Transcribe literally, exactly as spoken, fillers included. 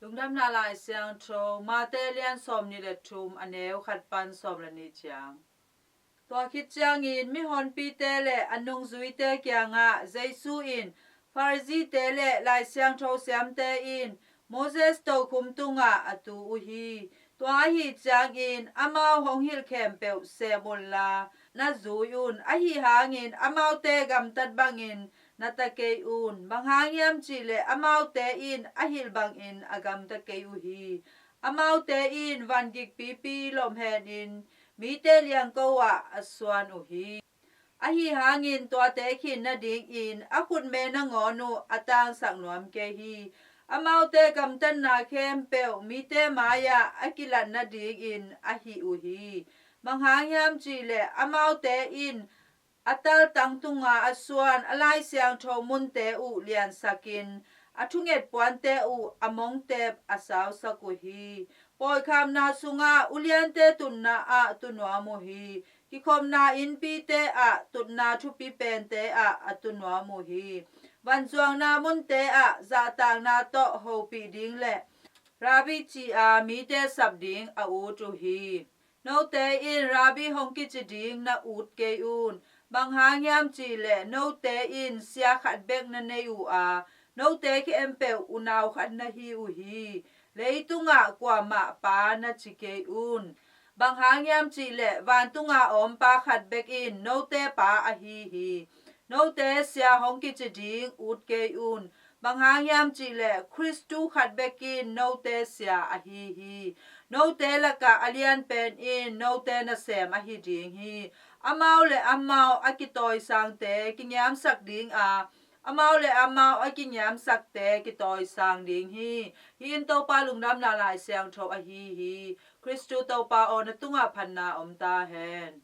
Lungdamna Lai Siangtho, Mate lian sawmnih le thum, a neu khat pan sawm le nih ciang. Tua khit ciangin mihonpite le a nungzuite kiangah Jesu in, Pharisee-te le Lai Siangtho siamte in Moses tokhum tungah a tu uh hi. Tua ahi ciangin amau hong hilh khempeuh sem unla, na zui un. Ahi hangin amaute gamtat bangin na ta kei un. Bang hang hiam cihleh amaute in a hilh bangin a gamta kei uh hi. Amaute in van gikpipi lomhenin mite liangko ah a suan uh hi. Ahi hangin tuate khin nadingin a khutme nangawn uh a tangsak nuam kei hi. Amaute gamtatna khempeuh mite mai-ah a kilat nadingin a hih uh hi. Bang hang hiam cihleh amaute in a taltang tunga a suan a Lai Siangtho munte uh liansakin a thunget puante uh a mongtep a sausak uh hi. Pawikhamna sungah uliante tutna ah tu nuam uh hi. Kikhopna innpite ah tutna thupi pente ah a tu nuam uh hi. Vanzuakna munte ah zahtakna tawh hopih ding le Rabbi ci-a mite sap ding a ut uh hi. Note in Rabbi hong kici ding na ut kei un. Bang hang hiam cihleh note in sia khat bek na nei uh a, note khempeuh unau khat na hi uh hi. Leitungah kuamah pa na ci kei un. Bang hang hiam cihleh vantunga om pa khat bek in note pa ahi hi. Note sia hong kici ding ut kei un. Bang hang hiam cihleh Khristu khat bek in note sia ahi hi. Note lakah a lianpen in note nasem ahi ding hi. Amau le amau a kitawisangte kingiamsak ding a, amau le amau a kingiamsakte kitawisang ding hi. Hih in Topa Lungdamna Lai Siangtho ahi hi. Khristu Topa aw, na tungah phatna om ta hen.